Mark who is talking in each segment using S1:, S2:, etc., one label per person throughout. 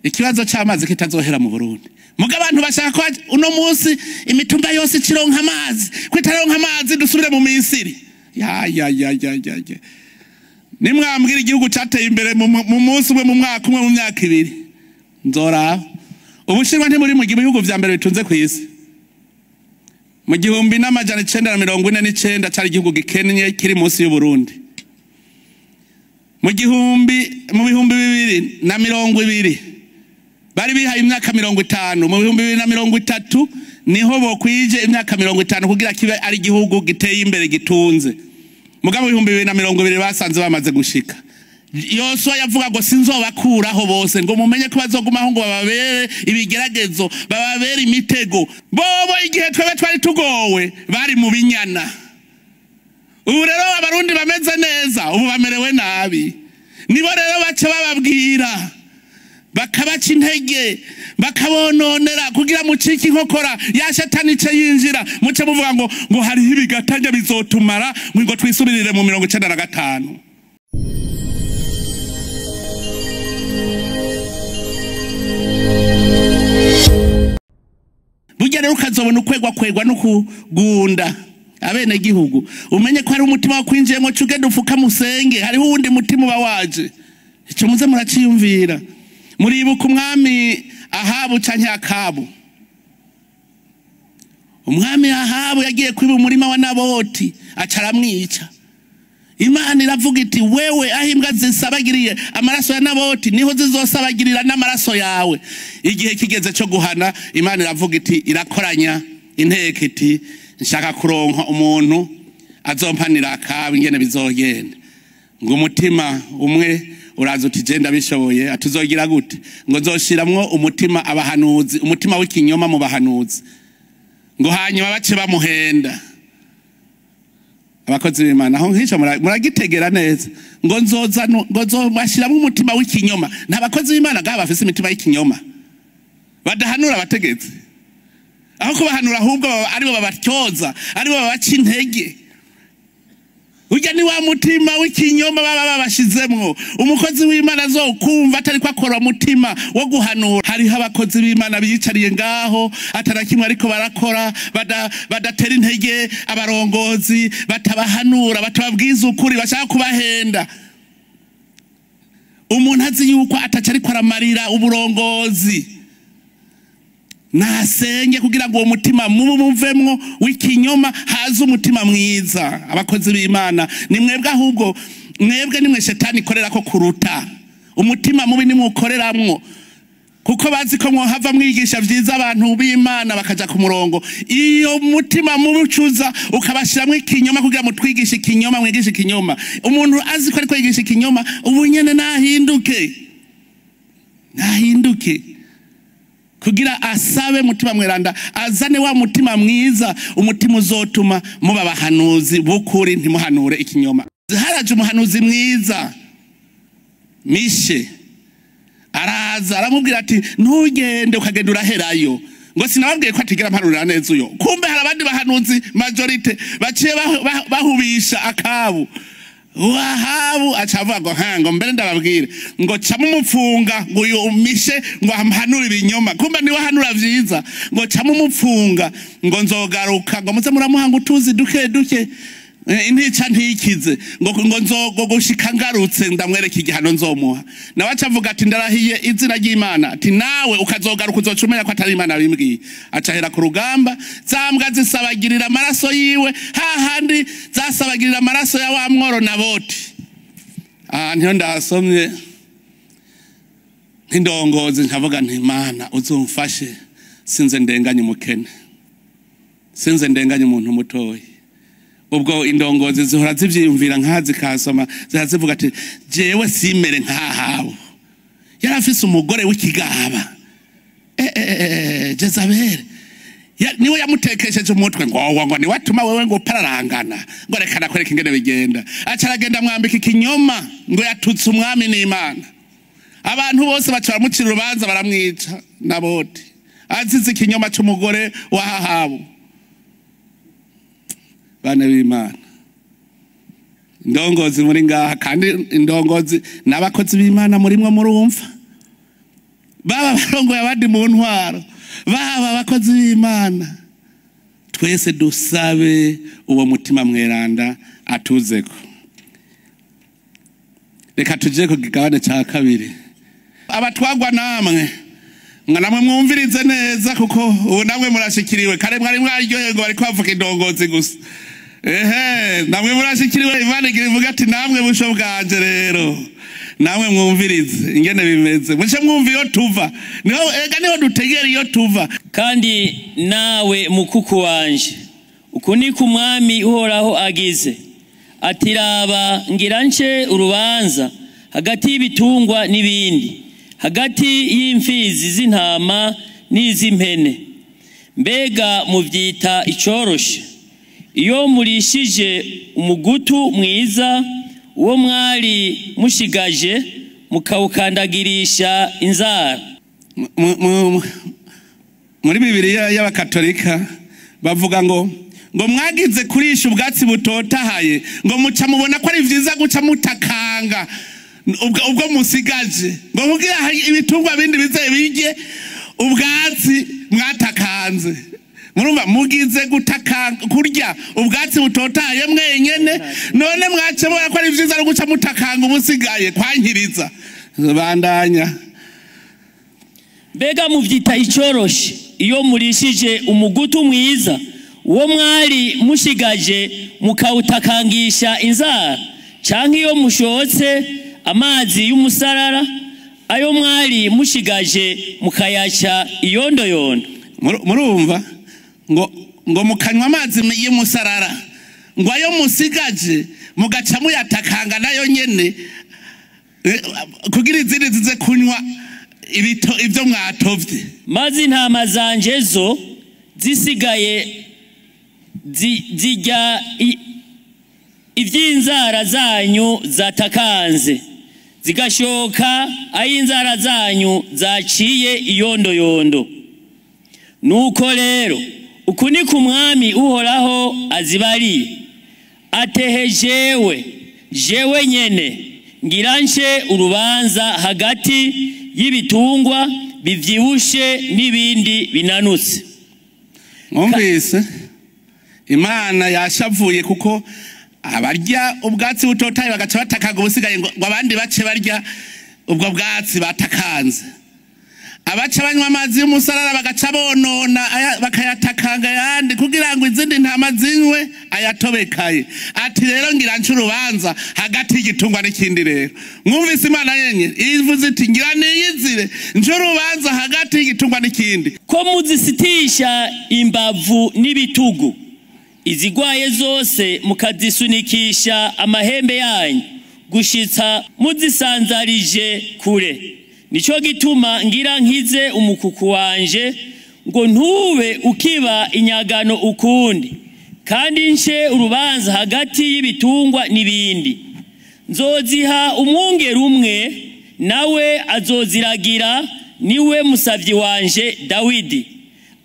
S1: Ikibazo c'amazi kitazohera mu Burundi. Muga abantu bashaka ko uno munsi imitumba yose cironka amazi, kwitaronka amazi dusubire mu Misiri. Ya ya ya ya ya ya. Nimwambwira igihugu cateye imbere mu munsi umwe, mu mwaka umwe, mu myaka ibiri. Nzora. Ubushinwa ntimuri mu bihugu vya mbere bitunze kw'isi. Mu 1949 cari igihugu gikennye kiri munsi y'u Burundi. Mu 2020 bari bihaye imyaka 50, mu 2030 niho bokwije imyaka 50 kugira kibe ari igihugu giteye imbere gitunze. Mugabo 2020 basanze bamaze gushika. Yoswa yavuga ngo sinzobakuraho bose, ngo mumenye ko bazogumaho ngo bababere ibigeragezo, bababere imitego. Bobo igihe twebe twari tugowe bari mu binyana. Ubu rero abarundi bameze neza, ubu bamerewe nabi. Nibo rero bace bababwira, bakabaca intege, bakabononera kugira mucike inkokora ya shetani ice yinjira, muce muvuga ngo hariho ibigatanya bizotumara ngo twisubirire mu 95. Burya rero ukazobona ukwegwa kwegwa no kugunda abene gihugu, umenye ko hari umutima wakwinjiyemo, cugende ufuka musenge, hariho uwundi mutima uba waje. Ico muze muraciyumvira. Muribuka umwami Ahabu canke Akabu. Umwami Ahabu yagiye kwiba umurima wa Naboti aca aramwica. Imana iravuga iti wewe aho imbwa zisabagiriye amaraso ya Naboti niho zizosabagirira n'amaraso yawe. Igihe kigeze cyo guhana, Imana iravuga iti irakoranya inteko iti nshaka kuronka umuntu azompanira Akabu ingene bizogenda. Ngo umutima umwe uraza uti je ndabishoboye, atuzogira gute? Ngo nzoshiramwo umutima abahanuzi, umutima w'ikinyoma mu bahanuzi. Ngo hanyuma bace bamuhenda. Abakozi b'Imana aho nkisha muragitegera neza. Ngo nzoza ngo nzobashiramwo umutima w'ikinyoma. Nta bakozi b'Imana gaba bafise imitima y'ikinyoma. Badahanura abategetsi. Aho kubahanura ahubwo aribo babatyoza, aribo babaca intege. Urya ni wa mutima w'ikinyoma baba babashizemwo. Umukozi w'Imana azokumva atari ko akora mutima wo guhanura. Hariho abakozi b'Imana biyicariye ngaho atarakimwe ariko barakora, badatera intege abarongozi, batabahanura, batababwiza ukuri, bashaka kubahenda. Umuntu azi yuko ataca ariko aramarira uburongozi, nasenge kugira ngo uwo mutima mubu muvemwo w'ikinyoma haze umutima mwiza. Abakozi b'Imana ni mwebwe, ahubwo mwebwe nimwe shetani ikorera ko kuruta. Umutima mubi nimukoreramwo, kuko bazi ko mwohava mwigisha vyiza abantu b'Imana bakaja ku murongo. Iyo mutima mubi ucuza ukabashiramwo ikinyoma kugira mutwigishe ikinyoma, mwigishe ikinyoma. Umuntu azi ko ariko yigisha ikinyoma ubu nyene nahinduke, nahinduke kugira asabe mutima mweranda, azane wa mutima mwiza, umutima uzotuma muba bahanuzi bukuri, ntimuhanure ikinyoma. Haraje umuhanuzi mwiza Mishe, araza aramubwira ati ntugende ukagenda uraherayo. Ngo sinababwiye ko atigera mpanurira neza uyo. Kumbe hari abandi bahanuzi majorite baciye bahubisha Akabu. Wahabu acavuga ngo hango mbere ndababwire ngo ca mumupfunga ngo uyu umishe ngo amhanure ibinyoma. Kumbe niwe hanura vyiza. Ngo ca mumupfunga ngo nzogaruka ngo muze muramuhanga utuzi duke duke intica ntikize, ngo nzogo gushika ngarutse ndamwereka igihano nzomuha. Nawe acavuga ati ndarahiye izina ry'Imana, ati nawe ukazogaruka uzocumenya ko atari Imana bimbwiye. Acahera ku rugamba, zambwa zisabagirira amaraso yiwe hahandi zasabagirira amaraso ya wa mworo Naboti. Niyo ndasomye nk'indongozi nkavuga nti Imana uzumfashe sinze ndenganye umukene, sinze ndenganye umuntu mutoyi. Ubwo indongozi zihora zivyiyumvira nkazi kasoma, zivuga ati jewe simere nkahawe. Yarafise umugore w'ikigaba Jezabel niwe yamutekesheje umutwe ngo ngo ni watuma wewe ngo pararangana, ngo reka nakwereka ingene bigenda. Aca aragenda mwambika ikinyoma ngo yatutse umwami n'Imana. Abantu bose baca bamucira urubanza baramwica. Naboti azize ikinyoma c'umugore wa Ahabu. Bana b'Imana, indongozi muri ngaha, kandi indongozi n'abakozi b'Imana murimwo murumva. Baba barongoye abandi mu ntwaro, baba abakozi b'Imana, twese dusabe uwo mutima mweranda atuzeko. Reka tuje ku gigabane ca kabiri. Abatwagwa namwe, namwe mwumvirize neza, kuko ubu namwe murashikiriwe. Kare mwari mwaryohewe ngo bariko bavuga indongozi gusa. Ehe, namwe murashikiriwe. Imana igira ivuga ati namwe busho bwanje rero, namwe mwumvirize ingene bimeze, muce mwumva iyo tuva. Niho ega niho dutegera iyo tuva.
S2: Kandi nawe mukuku wanje, uku ni ku mwami Uhoraho agize ati: raba ngira nce urubanza hagati y'ibitungwa n'ibindi, hagati y'imfizi z'intama n'iz'impene. Mbega muvyita icoroshe iyo murishije umugutu mwiza uwo mwari mushigaje mukawukandagirisha inzara?
S1: Muri Bibiliya y'Abakatolika bavuga ngo mwagize kurisha ubwatsi butotahaye, ngo muca mubona ko ari vyiza guca mutakanga ubwo musigaje, ngo kugira ibitungwa bindi bize birye ubwatsi mwatakanze. Murumva mugize gutakanga kurya ubwatsi butotahaye mwenyene, none mwace mubona ko ari vyiza guca mutakanga ubusigaye kwankiriza. Bandanya.
S2: Mbega muvyita icoroshe iyo murishije umugutu mwiza uwo mwari mushigaje mukawutakangisha inzara, canke iyo mushotse amazi y'umusarara ayo mwari mushigaje mukayaca iyondoyondo?
S1: Murumva ngo mukanywa amazi y'umusarara, ngo ayo musigaje mugaca muyatakanga nayo nyene kugira izindi zize kunywa ibyo mwatovye.
S2: Maze intama zanje zo zisigaye zijya ivy'inzara zanyu zatakanze, zigashoka ay'inzara zanyu zaciye iyondoyondo. Nuko rero uku ni ku mwami Uhoraho azibariye atehe: jewe nyene ngira nce urubanza hagati y'ibitungwa bivyibushe n'ibindi binanutse.
S1: Mwumvise Imana yashavuye kuko abarya ubwatsi butotaye bagaca batakaga ubusigaye, ngo abandi bace barya ubwo bwatsi batakanze. Abaca banywa amazi y'umusarara bagaca bonona bakayatakanga yandi kugira ngo izindi ntama zinywe ayatobekaye. Ati rero ngira nce urubanza hagati y'igitungwa n'ikindi. Rero mwumvise Imana yenye ivuze iti ngira niyizire nce urubanza hagati y'igitungwa n'ikindi.
S2: Ko muzisitisha imbavu n'ibitugu, izigwaye zose mukazisunikisha amahembe yanyu gushitsa muzisanzarije kure. Nico gituma ngira nkize umukuku wanje ngo ntube ukiba inyagano ukundi, kandi nce urubanza hagati y'ibitungwa n'ibindi. Nzoziha umwungeri umwe, nawe azoziragira, niwe musavyi wanje Dawidi,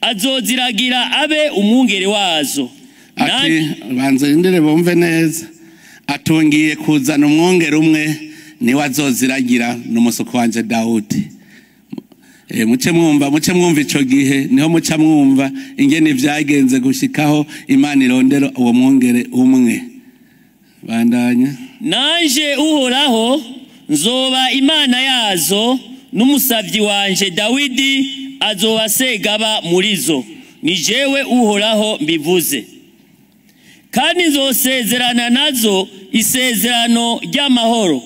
S2: azoziragira abe umwungeri wazo.
S1: Ati banze indire bumve neza, atungiye kuzana umwungeri umwe niwe azoziragira, n'umusuku wanje Dawudi. Muce mwumva ico gihe niho muca mwumva ingene vyagenze gushikaho Imana irondera uwo mwungere umwe. Bandanya.
S2: Nanje Uhoraho nzoba Imana yazo, n'umusavyi wanje Dawidi azoba segaba murizo. Ni jewe Uhoraho mbivuze. Kandi nzosezerana nazo isezerano ry'amahoro,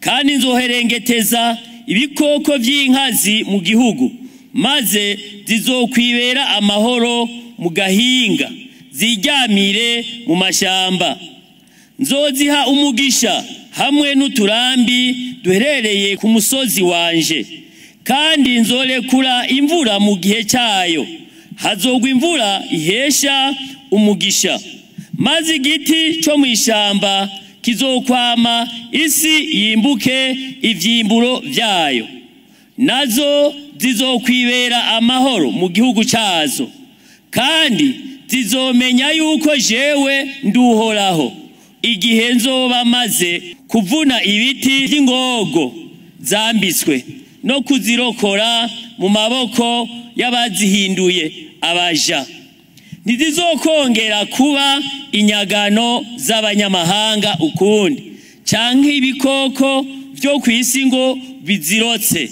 S2: kandi nzoherengeteza ibikoko vy'inkazi mu gihugu, maze zizokwibera amahoro mu gahinga, ziryamire mu mashamba. Nzoziha umugisha hamwe n'uturambi duherereye ku musozi wanje, kandi nzorekura imvura mu gihe cyayo, hazogwa imvura ihesha umugisha, maze igiti cyo mu ishamba kizokwama, isi yimbuke ivyimburo vyayo. Nazo zizokwibera amahoro mu gihugu cyazo, kandi zizomenya yuko jewe nduhoraho, igihe nzoba maze kuvuna ibiti by'ingogo zambitswe no kuzirokora mu maboko y'abazihinduye abaja. Ntizizokongera kuba inyagano z'abanyamahanga ukundi, canke ibikoko vyo kw'isi ngo bizirotse,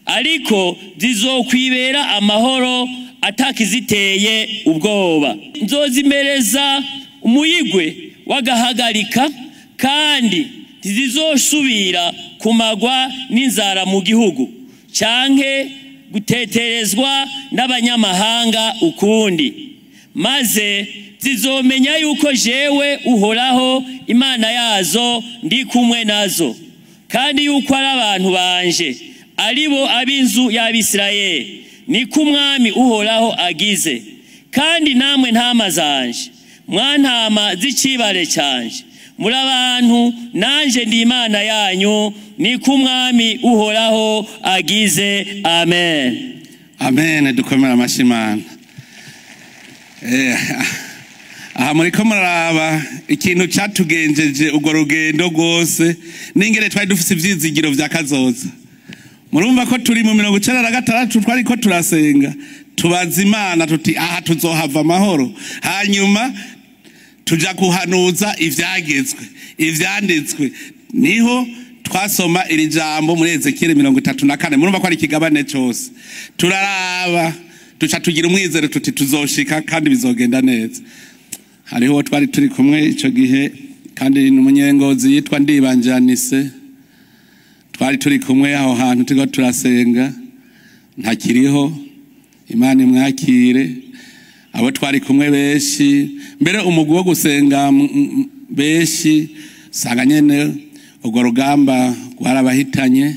S2: ariko zizokwibera amahoro atakiziteye ubwoba. Nzozimereza umuyigwe w'agahagarika, kandi ntizizosubira kumagwa n'inzara mu gihugu, canke guteterezwa n'abanyamahanga ukundi. Maze zizomenya yuko jewe Uhoraho Imana yazo ndi kumwe nazo, kandi yuko ari abantu banje, aribo ab'inzu y'Abisirayeli, niko Umwami Uhoraho agize. Kandi namwe ntama zanje, mwantama z'icibare canje, muri abantu, nanje ndi Imana yanyu, niko Umwami Uhoraho agize. Amen.
S1: Amen. Dukomera amashyi Imana. Aha muriko muraraba ikintu catugenjeje urwo rugendo rwose, n'ingene twari dufise ivyizigiro vya kazoza. Murumva ko turi mu 96, twariko turasenga tubaza Imana tuti aha tuzohava amahoro, hanyuma tuja kuhanuza ivyagezwe ivyanditswe. Niho twasoma iri jambo muri Ezekiel 34. Murumva ko ari ikigabane cose. Turaraba tuca tugira umwizero tuti tuzoshika kandi bizogenda neza. Hariho twari turi kumwe ico gihe, kandi n'umunyengozi yitwa Ndibanjanise, twari turi kumwe aho hantu turiko turasenga, ntakiriho, Imana imwakire. Abo twari kumwe benshi, mbere umugwi wo gusenga benshi sanga nyene urwo rugamba rwarabahitanye.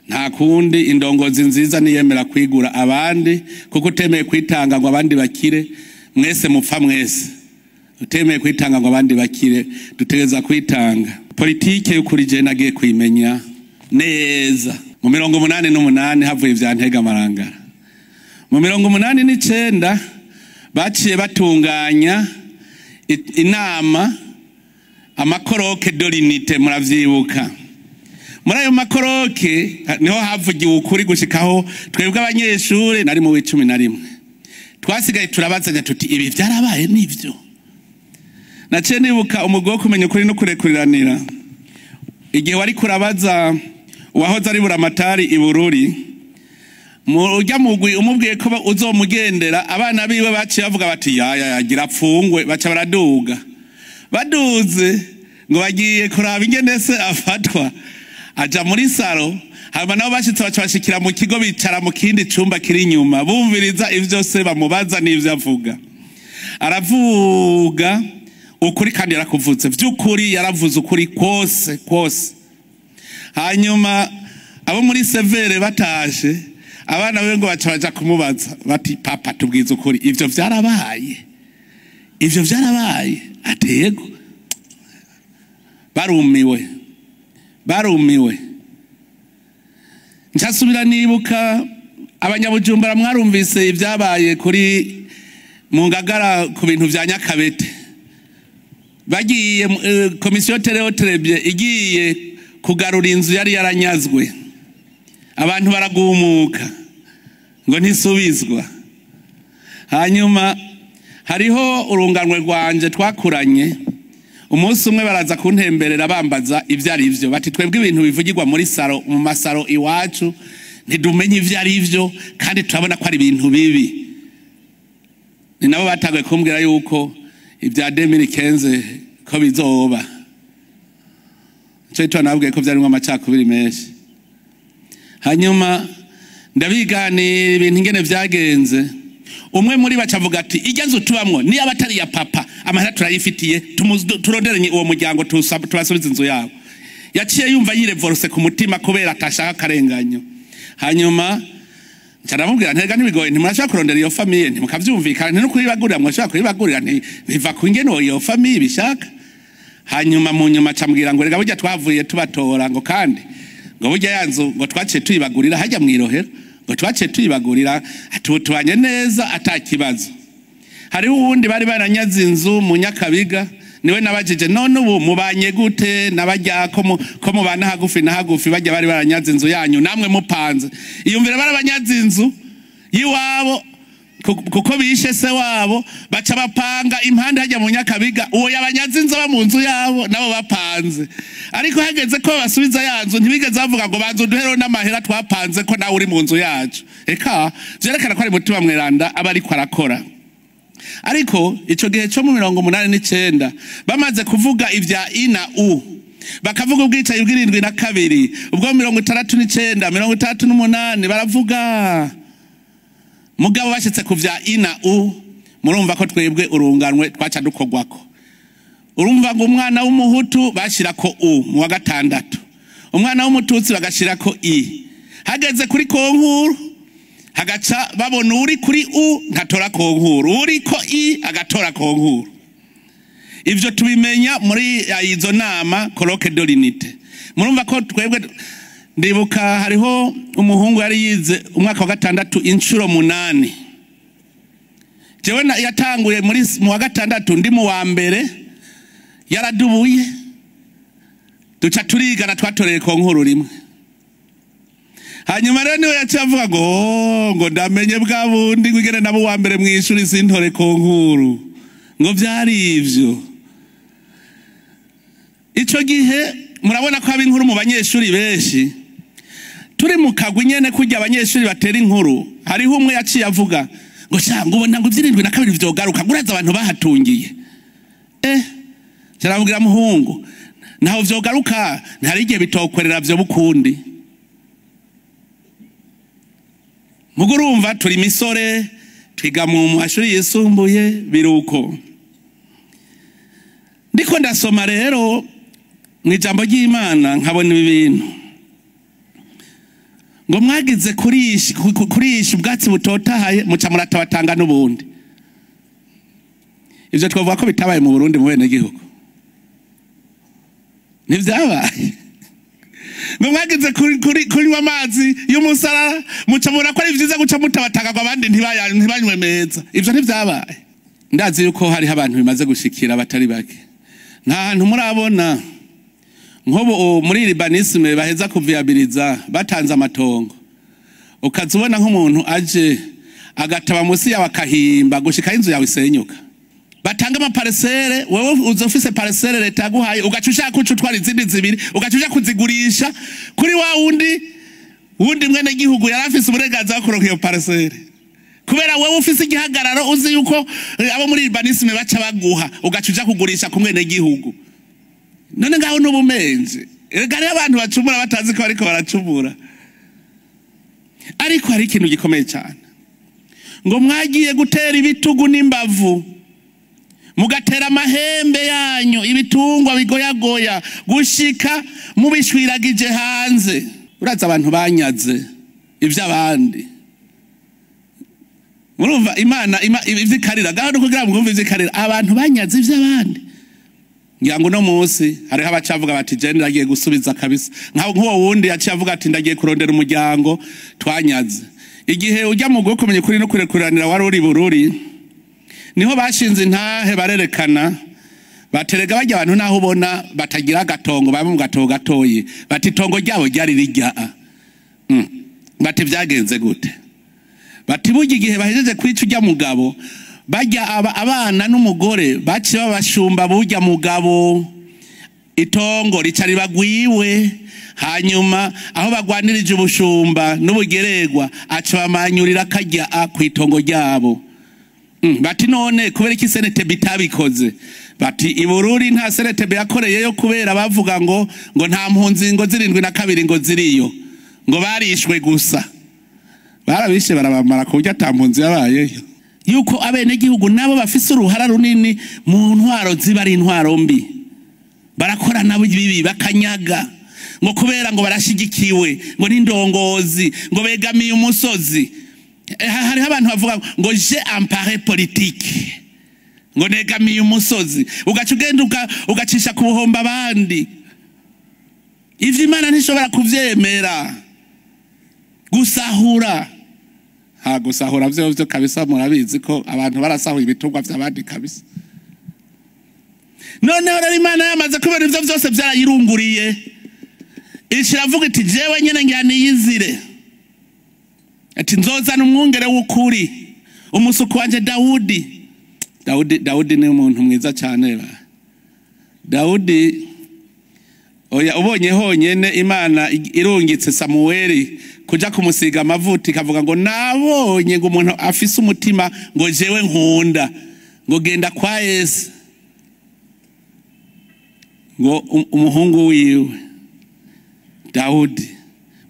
S1: Nta kundi, indongozi nziza niyemera kwigura abandi, kuko utemeye kwitanga ngo abandi bakire, mwese mupfa mwese. Utemeye kwitanga ngo abandi bakire, dutegereza kwitanga. Politike y'ukuri je nagiye kuyimenya neza mu 88, havuye ivya Ntega Marangara. Mu 89 baciye batunganya inama, ama colloques de l'unité, muravyibuka. Muri ayo ma colloques niho havugiwe ukuri gushikaho twebwe abanyeshure, nari mu w'11, twasigaye turabazanya tuti ibi vyarabaye nivyo. Naciye nibuka umugwi wo kumenya ukuri no kurekuriranira, igihe wari kurabaza uwahoze ari buramatari i Bururi, murya mugwi umubwiye ko uzomugendera, abana biwe baciye bavuga bati yaya yagira apfungwe, baca baraduga. Baduze ngo bagiye kuraba ingene se afatwa, aja muri salon, hanyuma nabo bashitse baca bashikira mu kigo, bicara mu kindi cumba kiri inyuma, bumviriza ivyo se bamubaza n'ivyo avuga. Aravuga ukuri kandi yarakuvuze vy'ukuri, yaravuze ukuri kwose kwose. Hanyuma abo muri CVR batashe, abana be ngo baca baja kumubaza bati papa tubwize ukuri, ivyo vyarabaye, ivyo vyarabaye? Atego barumiwe, barumiwe. Ncasubira nibuka abanyabujumbura mwarumvise ibyabaye kuri mu Ngagara ku bintu vya Nyakabete. Bagiye komisiyo Tereo Terebye igiye kugarura inzu yari yaranyazwe, abantu baragumuka ngo ntisubizwa. Hanyuma hariho urunganwe rwanje twakuranye, umunsi umwe baraza kuntemberera bambaza ivyo ari vyo, bati twebwe ibintu bivugirwa muri salon, mu ma salons iwacu ntidumenye ivyo ari vyo, kandi turabona ko ari ibintu bibi. Ni nabo batanguye kumbwira yuko ibya 2015 ko bizoba. Ico gituma nababwiye ko vyarimwo amacakubiri menshi. Hanyuma ndabiganira ibintu ingene vyagenze. Umwe muri baca avuga ati ijya nzu tubamwo niyo abatari ya papa, amahera turayifitiye, turonderanye uwo muryango tubasubize inzu yabo. Yaciye yumva yirevorose ku mutima kubera atashaka akarenganyo. Hanyuma nca ndamubwira ntega ntibigoye, ntimurashobora kurondera iyo famille, ntimukavyumvikana, nti no kuyibagurira mwashobora kuyibagurira, ntiva ku ingene iyo famille ibishaka. Hanyuma mu nyuma acambwira ngo rega burya twavuye tubatora, ngo kandi ngo burya ya nzu ngo twaciye tuyibagurira hajya mw'irohero, ngo twaciye tuyibagurira, tubanye neza ata kibazo. Hariho uwundi bari baranyaze inzu mu Nyakabiga, Niwe nabajije none ubu mubanye gute nabajya ko mubana hagufi na hagufi, bajya bari baranyaze inzu yanyu namwe mupanze. Iyumvira barabanyaze inzu yiwabo kuko bishe se wabo, baca bapanga impande hajya mu Nyakabiga, uwo yabanyaze inzu ba mu nzu yabo nabo bapanze. Ariko hageze ko basubiza ya nzu ntibigeze bavuga ngo banze uduhero n'amahera twapanze ko nawe uri mu nzu yacu. Eka vyerekana ko ari Mutima Mweranda aba ariko arakora. Ariko ico gihe cyo mu 89 bamaze kuvuga ivya I na U, bakavuga ubwicaye bw'irindwi na kabiri, ubwo 69, 68 baravuga. Mugabo bashitse ku vya I na U, murumva ko twebwe urunganwe twaca dukogwako. Urumva ngo umwana w'umuhutu bashirako U mu wa gatandatu, umwana w'umututsi bagashirako I. Hageze kuri konkuru hagaca babona uri kuri U ntatora konkuru, uri ko I agatora konkuru. Ivyo tubimenya muri izo nama colloque de l'unité. Murumva ko twebwe ndibuka hariho umuhungu yari yize umwaka wa gatandatu inshuro 8. Jewe yatanguye muri mu wa gatandatu ndi mu wa mbere, yaradubuye duca turigana twatoreye konkuru rimwe. Hanyuma rero niwe yaciye avuga ngo ndamenye bwa bundi ngwigene nabo wa mbere mw'ishuri sintore konkuru, ngo vyari ivyo. Ico gihe murabona ko abinkuru mu banyeshuri benshi turi mu kagwi nyene kurya abanyeshuri batera inkuru. Hariho umwe yaciye avuga ngo sha ngo ubona ngo ivy'irindwi na kabiri vyogaruka, ngo uraza abantu bahatungiye. Cyarabwira muhungu naho vyogaruka ntari igihe bitokwerera vyo bukundi. Mugurumva turi misore twiga mu mashuri yisumbuye biruko. Ndiko ndasoma rero mu ijambo ry'Imana nkabona ibi bintu ngo mwagize kurisha ubwatsi butotahaye muca muratabatanga n'ubundi. Ivyo twavuga ko bitabaye mu Burundi mu bene gihugu ntivyabaye. Ngo mwagize kunywa amazi y'umusarara muca murakora ivyiza guca mutabatanga ngo abandi ntibanywe meza. Ivyo ntivyabaye. Ndazi yuko hariho abantu bimaze gushikira batari bake. Nta hantu murabona nkobo muri urbanisme baheza kuviabiliza batanze amatongo, ukazubona nk'umuntu aje agataba musi yawe akahimba gushika inzu yawe isenyuka. Batanga ama parcelle, wewe uzofise parcelle leta yaguhaye ugaca ushaka kucutwara izindi zibiri ugaca uja kuzigurisha kuri wa wundi mwene gihugu yarafise uburenganzira bwo kuronka iyo parcelle. Kubera wewe ufise igihagararo uzi yuko abo muri urbanisme baca baguha ugaca uja kugurisha ku mwene gihugu. None ngaho n'ubumenje. Erega hariho abantu bacumura batazi ko bariko baracumura. Ariko hari ikintu gikomeye cyane. Ngo mwagiye gutera ibitugu n'imbavu, mugatera amahembe yanyu ibitungwa bigoyagoya gushika mubishwiragije hanze. Uraza abantu banyaze ivy'abandi. Murumva Imana ivyikarira gaho no kugira ngo ivyikarira abantu banyaze ivy'abandi. Ngira ngo no munsi hariho abacavuga bati je ndagiye gusubiza kabisa. Nka nkuwo wundi yaciye avuga ati ndagiye kurondera umuryango twanyaze. Igihe ujya mu gukomenya kuri no kurekuranira wari uri Bururi, niho bashinze intahe barerekana baterega bajya abantu naho ubona batagira agatongo baba mu gatongo gatoyi, bati itongo ryabo ryari rijya. Bati vyagenze gute? Bati burya igihe bahejeje kwica ujya mugabo bajya abana n'umugore baciye babashumba burya mugabo, itongo rica ribagwiwe. Hanyuma aho bagwanirije ubushumba n'ubugererwa aca bamanyurira kajya ku itongo ryabo. Bati none kubera iki senete bitabikoze? Bati ibururi nta senete yakoreyeyo kubera bavuga ngo nta mpunzi ngo zirindwi na kabiri ngo ziriyo, ngo barishwe gusa. Barabishe barabamara ku buryo ata mpunzi yabayeyo. Yuko abenegihugu nabo bafise uruhara runini mu ntwaro ziba ari intwaro mbi, barakora nabo ibibi bakanyaga ngo kubera ngo barashigikiwe ngo n'indongozi ngo begamiye umusozi. Hariho abantu bavuga ngo j'ai un pari politique, ngo negamiye umusozi, ugaca ugenda ugacisha ku buhomba abandi. Ivyo Imana ntishobora kuvyemera. Gusahura, ha gusahura vyo kabisa murabizi ko abantu barasahuye ibitungwa vy'abandi kabisa. Noneho rero Imana yamaze kubera ivyo vyose vyarayirunguriye, ishiravuga iti jewe nyene ngira niyizire, ati nzozana umwungere w'ukuri, umusuku wanje Dawudi. Dawudi ni umuntu mwiza cyane ba. Dawudi oya ubonye honyene Imana irungitse Samueli kuja kumusiga amavuta, ikavuga ngo nabonye ngo umuntu afise umutima ngo jewe nkunda, ngo genda kwa Yesu, ngo umuhungu wiwe Dawudi.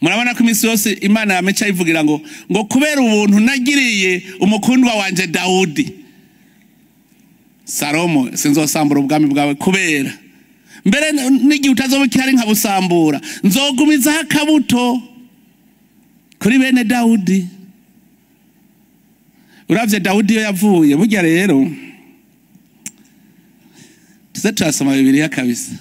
S1: Murabona ko imisi yose Imana yameca ivugira ngo kubera ubuntu nagiriye umukundwa wanje Dawudi, Salomo sinzosambura ubwami bwawe, kubera mbere n'igihe utazoba ukihari nkabusambura, nzogumizaho akabuto kuri bene Dawudi. Uravye Dawudi iyo yavuye, burya rero tuze turasoma Bibiliya kabisa.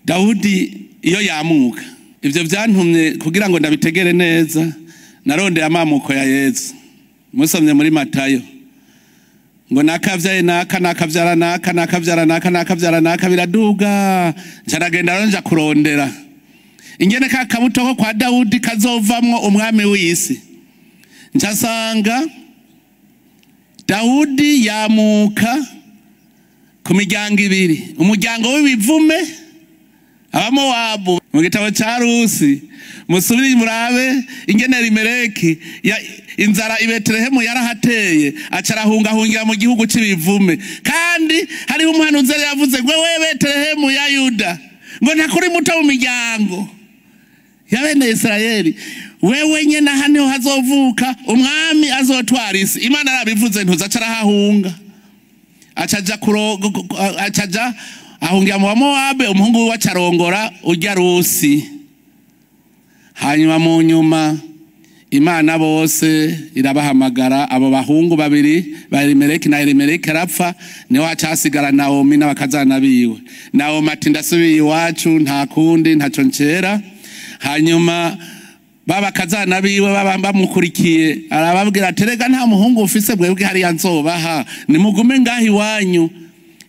S1: Dawudi iyo yamuka, ivyo vyantumye kugira ngo ndabitegere neza, narondeye amamuko ya Yesu. Musomye muri Matayo ngo nakavyaye naka, nakavyara naka, nakavyara naka, nakavyara naka, biraduga. Ncaragenda rero nja kurondera ingene ka kabuto ko kwa Dawudi kazovamwo umwami w'isi. Ncasanga Dawudi yamuka ku miryango ibiri, umuryango w'ibivume Abamowabu. Mu gitabo ca Rusi musubire murabe ingene Elimeleki inzara i Betelehemu yarahateye, aca arahungahungira mu gihugu c'ibivume. Kandi hariho umuhanuzi yari yavuze ngo wewe Betelehemu ya Yuda, ngo ntakuri muto mu miryango ya bene Isirayeli, wewe nyene aha niho hazovuka umwami azotwara isi. Imana yarabivuze, ntuza, aca arahahunga, acaja ahungira mu Bamowabu, umuhungu wiwe acarongora urya Rusi. Hanyuma mu nyuma Imana bose irabahamagara, abo bahungu babiri ba Elimeleki na Elimeleki arapfa, niho hacasigara Naomi n'abakazana biwe. Naomi ati ndasubiye iwacu, nta kundi, ntaco ncera. Hanyuma babakazana biwe baba bamukurikiye, arababwira ati rega nta muhungu ufise bwebwe hariya nzobaha, nimugume ngaho iwanyu.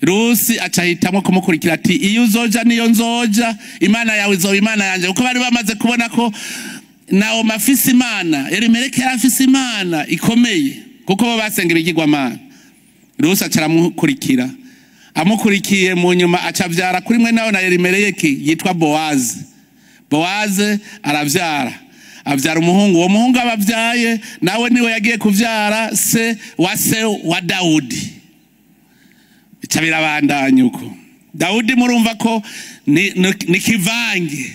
S1: Rusi acahitamwo kumukurikira ati iyo uzoja niyo nzoja, Imana yawe izoba Imana yanje. Kuko bari bamaze kubona ko Naomi afise Imana, Elimeleki yari afise Imana ikomeye, kuko bo basenga ibigirwamana. Rusi aca aramukurikira, amukurikiye mu nyuma acavyara kuri mwe nawe na Elimeleki yitwa Bowazi. Bowazi aravyara, avyara umuhungu. Uwo muhungu abavyaye nawe niwe yagiye kuvyara se wa se wa Dawudi. Bica birabandanya uko. Dawudi murumva ko ni kivange,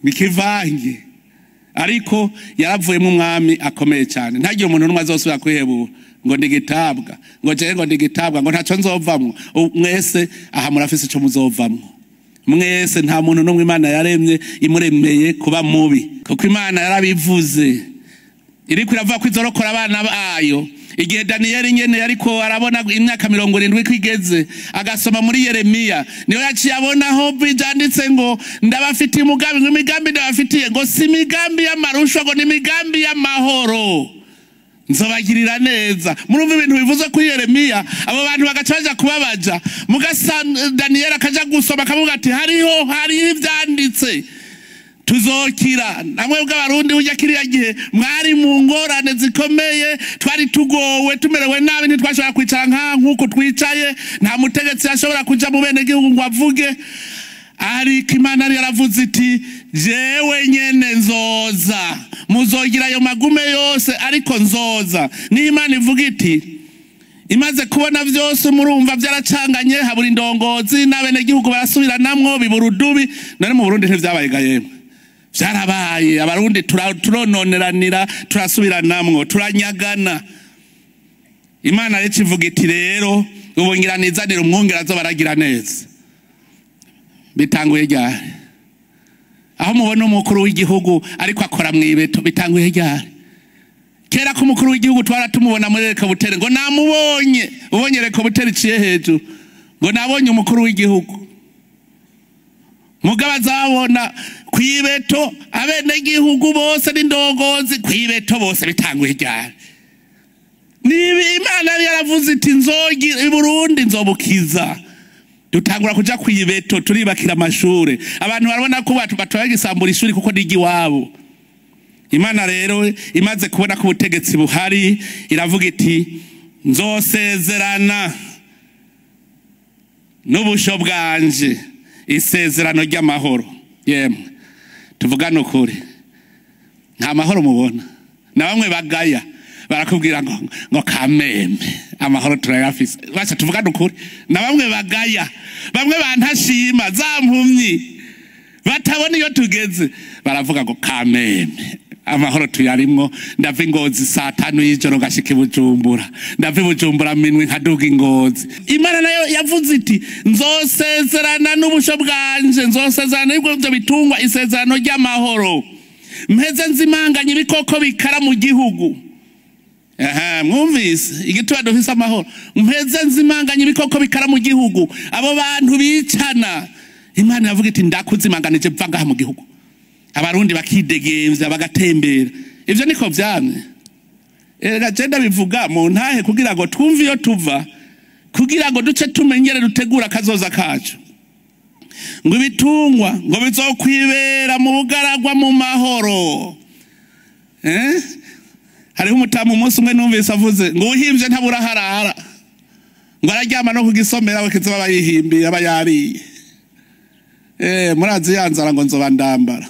S1: ni kivange, ariko yaravuyemo umwami akomeye cyane. Ntagire umuntu n'umwe azosubira kwihebura ngo ndigitabwa, ngo jewe ngo ndigitabwa, ngo ntaco nzovamwo. Mwese aha murafise ico muzovamwo. Mwese nta muntu n'umwe Imana yaremye imuremeye kuba mubi, kuko Imana yarabivuze, iriko iravuga ko izorokora abana bayo. Igihe Daniyeli nyene yariko arabona imyaka 70 ko igeze, agasoma muri Yeremiya, niho yaciye abona aho bijanditse ngo ndabafitiye umugambi, ngo imigambi ndabafitiye ngo si imigambi y'amarushwa, ngo ni imigambi y'amahoro, nzobagirira neza. Murumva ibintu bivuze kuri Yeremiya, abo bantu bagaca baja kubabaja. Mugasa Daniyeli akaja gusoma akavuga ati hariho ivyanditse, tuzokira. Namwe bw'abarundi burya kiriya gihe mwari mu ngorane zikomeye, twari tugowe, tumerewe nabi, ntitwashobora kwicara nka nkuko twicaye, nta mutegetsi yashobora kuja mu bene gihugu ngo avuge. Ariko Imana yari yaravuze iti jewe nyene nzoza, muzogira ayo magume yose ariko nzoza. Niyo Imana ivuga iti imaze kubona vyose murumva vyaracanganye, habura indongozi n'abenegihugu barasubiranamwo, bibura udubi. None mu Burundi ntivyabaye ga yemwe, vyarabaye. Abarundi turononeranira, turasubiranamwo, turanyagana. Imana rero ivuga iti rero ubu ngira nizanire umwungere azobaragira neza. Bitanguye ryari? Aho mubona umukuru w'igihugu ariko akora mw'ibeto, bitanguye ryari? Kera ko umukuru w'igihugu twara tumubona muri Rekabutere, ngo namubonye, ubonye Rekabutere iciye hejuru, ngo nabonye umukuru w'igihugu. Mugabo azabona kwibeto abenegihugu bose n'indongozi kwibeto bose, bitanguye ryari? Niba Imana yari yaravuze iti nzogi i Burundi nzobukiza, dutangura kuja kwibeto turibakira amashure. Abantu barabona ko batwaye gisambura ishuri kuko nigi wabo. Imana rero imaze kubona ko ubutegetsi buhari iravuga iti nzosezerana n'ubusho bwanje isezerano ry'amahoro. Yemwe tuvugane ukuri, nta mahoro mubona. Na bamwe bagaya barakubwira ngo kameme amahoro turayafise. Basha tuvugane ukuri, na bamwe bagaya, bamwe bantashima za mpumyi batabona iyo tugeze baravuga ngo kameme amahoro tuyarimwo. Ndava Ingozi saa 5 y'ijoro ngashika i Bujumbura, ndava i Bujumbura minwe nkaduga Ingozi. Imana nayo yavuze iti nzosezerana n'ubusho bwanje, nzosezerana n'ibyo bitungwa isezerano ry'amahoro, mpeze nzimanganye ibikoko bikara mu gihugu. Aha, mwumvise igituba dufise amahoro, mpeze nzimanganye ibikoko bikara mu gihugu, abo bantu bicana. Imana yavuga iti ndakuzimanganije mva ngaha mu gihugu. Abarundi bakidegemvya bagatembera. Ivyo niko vyamye. Erega je ndabivuga mu ntahe kugira ngo twumve iyo tuva, kugira ngo duce tumenyere dutegura kazoza kacu. Ngo ibitungwa ngo bizokwibera mu bugaragwa mu mahoro. Hariho umutamu umunsi umwe numvise avuze ngo uhimvye ntabura harara, ngo araryama no kugisomera bakizoba bayihimbiye aba yariye. Murazi yanzara ngo nzoba ndambara.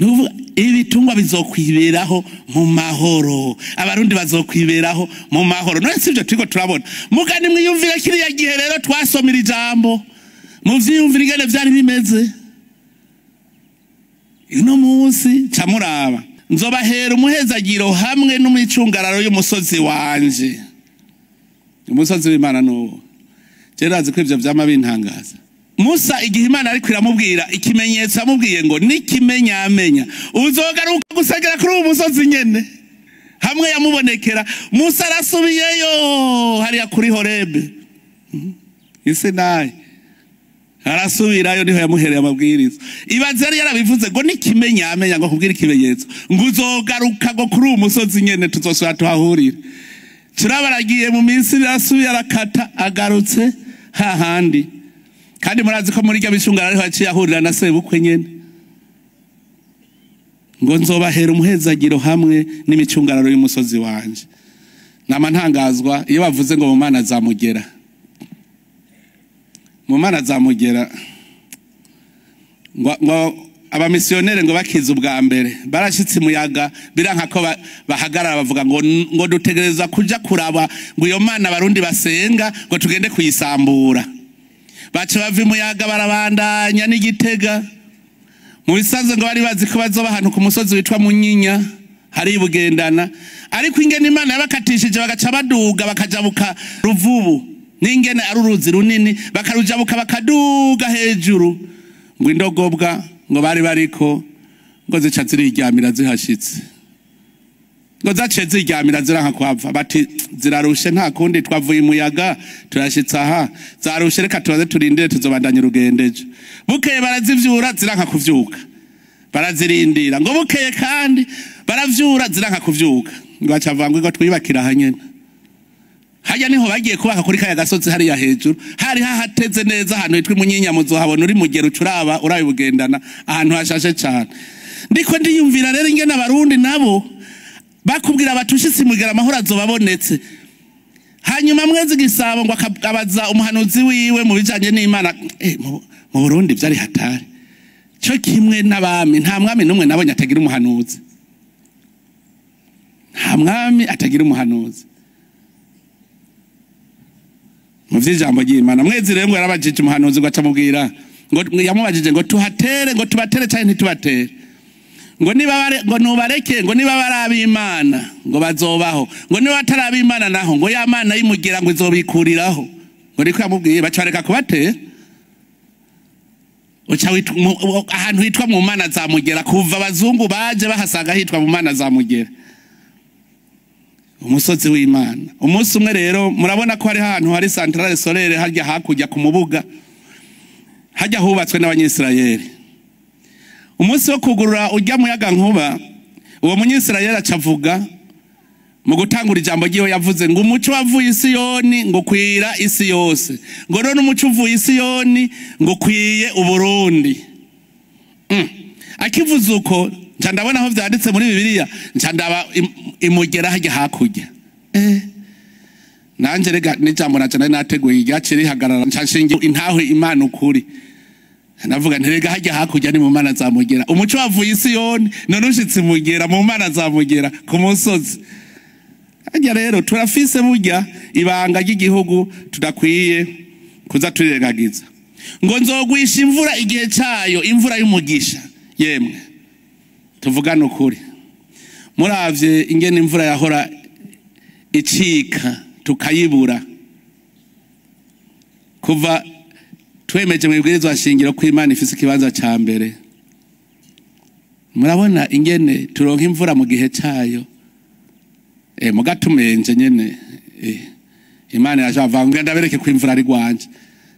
S1: Nuvuga ibitungwa bizokwiberaho mu mahoro, abarundi bazokwiberaho mu mahoro. None sivyo turiko turabona? Mugani mwiyumvire kiriya gihe rero twasomira ijambo, muvyiyumvire ingene vyari bimeze. Ino munsi camuraba nzobahera umuhezagiro hamwe n'umicungararo y'umusozi wanje. Umusozi w'Imana nuwo. Je ndazi ko ivyo vyama bintangaza. Musa igihe Imana ariko iramubwira ikimenyetso amubwiye ngo nikimenyamenya uzogaruka gusegera kuri uwo musozi nyene hamwe yamubonekera. Musa arasubiyeyo hariya kuri Horebe Isinayi, arasubirayo niho yamuhereye amabwiriza. Ibaze yari yarabivuze ngo nikimenyamenya ngo kubwira ikimenyetso ngo uzogaruka ngo kuri uwo musozi nyene tuzosubira tuhahurire. Turabaragiye mu minsi arasubiye arakata agarutse hahandi. Kandi murazi ko muri rya bishungara ariho yaciye ahurira na sebukwe nyene. Ngo nzobahera umuhezagiro hamwe n'imicungararo y'umusozi wanje. Nama ntangazwa iyo bavuze ngo mu Mana zamugera. Mu Mana zamugera ngo abamisiyonere ngo bakize ubwa mbere barashitse muyaga biranka ko bahagarara bavuga ngo dutegereza kuja kuraba ngo iyo Mana abarundi basenga ngo tugende kuyisambura. Baca bava imuyaga barabandanya n'Igitega. Mu bisanzwe ngo bari bazi ko bazoba ahantu ku musozi witwa Munyinya hari Bugendana, ariko ingene Imana yabakatishije bagaca baduga bakajabuka Ruvubu, n'ingene ari uruzi runini bakarujabuka bakaduga hejuru, ngo indogobwa ngo bari bariko ngo zica ziriryamira zihashitse, ngo zaciye ziryamira ziranka kuhava. Bati zirarushe nta kundi twavuye imuyaga turashitse aha, zarushe reka tubaze turindire tuzobandanya urugendo ejo. Bukeye barazivyura ziranka kuvyuka, barazirindira ngo bukeye kandi baravyura ziranka kuvyuka, ngo baca bavuga ngo twibakira aha nyene. Hajya niho bagiye kubaka kuri kaya gasozi hariya hejuru, hari hahateze neza ahantu hitwa Munyinya, muzohabona uri mugero ucuraba urabibugendana ahantu hashashe cane. Ndiko ndiyumvira rero ingene abarundi nabo bakubwira batushitse mugera amahoro azobabonetse. Hanyuma Mwezi Gisabo ngo akabaza umuhanuzi wiwe mu bijanye n'Imana, mu Burundi byari hatari. Cyo kimwe n'abami, nta mwami numwe nabonye atagira umuhanuzi. Nta mwami atagira umuhanuzi. Mu vy'ijambo ry'Imana Mwezi rero ngo yarabajije umuhanuzi ngo acamubwira ngo yamubajije ngo tuhatere ngo tubatere cyane ntitubatere, ngo niba bare ngo nubareke, ngo niba barabimana ngo bazobaho, ngo niba batarabimana naho ngo ya Mana yimugira ngo izobikuriraho. Ngo niko yamubwiye, baca bareka kubatera. Uca ahantu hitwa mu Mana za Mugera, kuva abazungu baje bahasaga hitwa mu Mana za Mugera, umusozi w'Imana. Umunsi umwe rero murabona ko hari ahantu hari centrale solaire harya hakurya ku Mubuga, hajya hubatswe n'abanyisirayeli. Umunsi wo kugurura ujya muyaga nkuba, uwo munyisirayeli acavuga Mu gutangura ijambo ryiwe yavuze ngo umuco wavuye Isiyoni ngo kwira isi yose, ngo none umuco uvuye Isiyoni ngo kwiye Uburundi. Akivuze uko nca ndabona aho vyanditse muri Bibiliya, nca ndaba imugera hajya hakurya. Nanje rega n'ijambo naje nari nateguye ryaciye rihagarara, nca nshinga intahe Imana ukuri. Navuga nti rega hajya hakurya ni mu mana za Mugera, umuco wavuye Isiyoni none ushitse Mugera, mu mana za Mugera ku musozi. Hajya rero turafise burya ibanga ry'igihugu tudakwiye kuza turirengagiza. Ngo nzogwisha imvura igihe cayo, imvura y'umugisha. Yemwe tuvugane ukuri, muravye ingene imvura yahora icika tukayibura kuva twemeje mu ibwirizwa shingiro ko Imana ifise ikibanza ca mbere. Murabona ingene turonka imvura mu gihe cayo. Mugatumenje nyene Imana yaje ngo ndabereke ko imvura ari gwanje.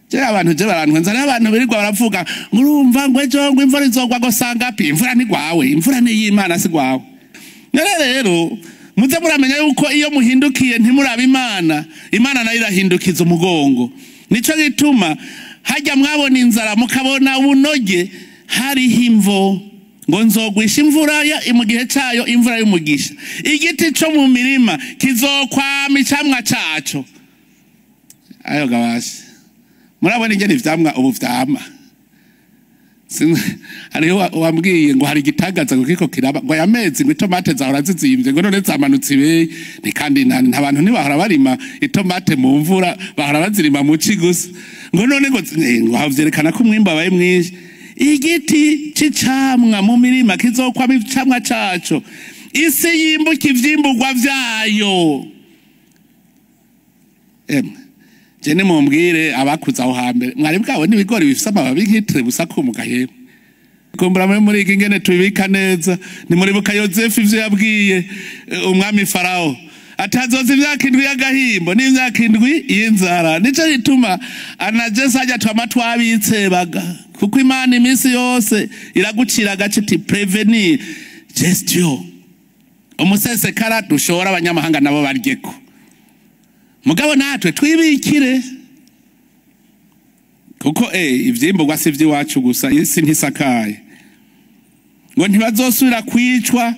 S1: Je abantu je barantwenza, abantu birirwa baravuga ngurumva ngo ejo ngo imvura izogwa go sanga pi, imvura ni gwawe, imvura ni y'Imana si gwawe. None rero muze muramenya yuko iyo muhindukiye ntimuraba Imana, Imana nayo irahindukiza umugongo. Nico gituma hajya mwabona inzara mukabona ubunoge, hariho imvo ngo nzogwisha imvura ya mu gihe cayo, imvura y'umugisha. Igiti co mu mirima kizokwama icamwa caco. Ayo gabashe, murabona ingene ivyamwa ubu vyama. Hariho wambwiye ngo hari igitangaza ngo kiko kiraba, ngo aya mezi ngo itomate zahora zizimvye, ngo none zamanutse ibeyi. Ni kandi nta bantu ntibahora barima itomate mu mvura, bahora bazirima mu ci gusa. Ngo none ngo aho vyerekana ko umwimbu wabaye mwinshi. Igiti c'icamwa mu mirima kizokwama icamwa caco, isi yimbuka ivyimburwa vyayo. Emwe je nimumbwire abakuze aho hambere, mwari bwabona ibigori bifise amababi nk'itire busa kumuka? Yemwe, kumbura muri iki ingene tubibika neza. Nimuribuka Yozefu ivyo yabwiye umwami Farao, atazoza imyaka 7 y'agahimbo n'imyaka 7 y'inzara. Nico gituma anajese ajya twama twabitsebaga, kuko Imana iminsi yose iragucira agace iti prévenir gestion umusesekara dushora abanyamahanga nabo baryeko, mugabo natwe twibikire, kuko ivyimburwa si ivy'iwacu gusa, isi ntisakaye. Ngo ntibazosubira kwicwa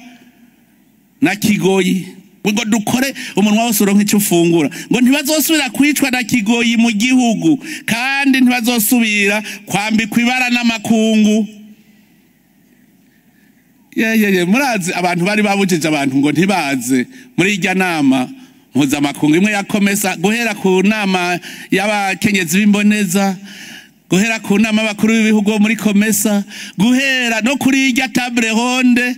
S1: na kigoyi, ngo dukore umunwa wose uronke icyo ufungura. Ngo ntibazosubira kwicwa na kigoyi mu gihugu, kandi ntibazosubira kwambikwa ibara n'amakungu. Yeyeye, murazi abantu bari babujije abantu ngo ntibaze muri irya nama mpuzamakungu imwe ya COMESA, guhera ku nama y'abakenyezi b'imboneza, guhera ku nama y'abakuru b'ibihugu bo muri COMESA, guhera no kuri irya table ronde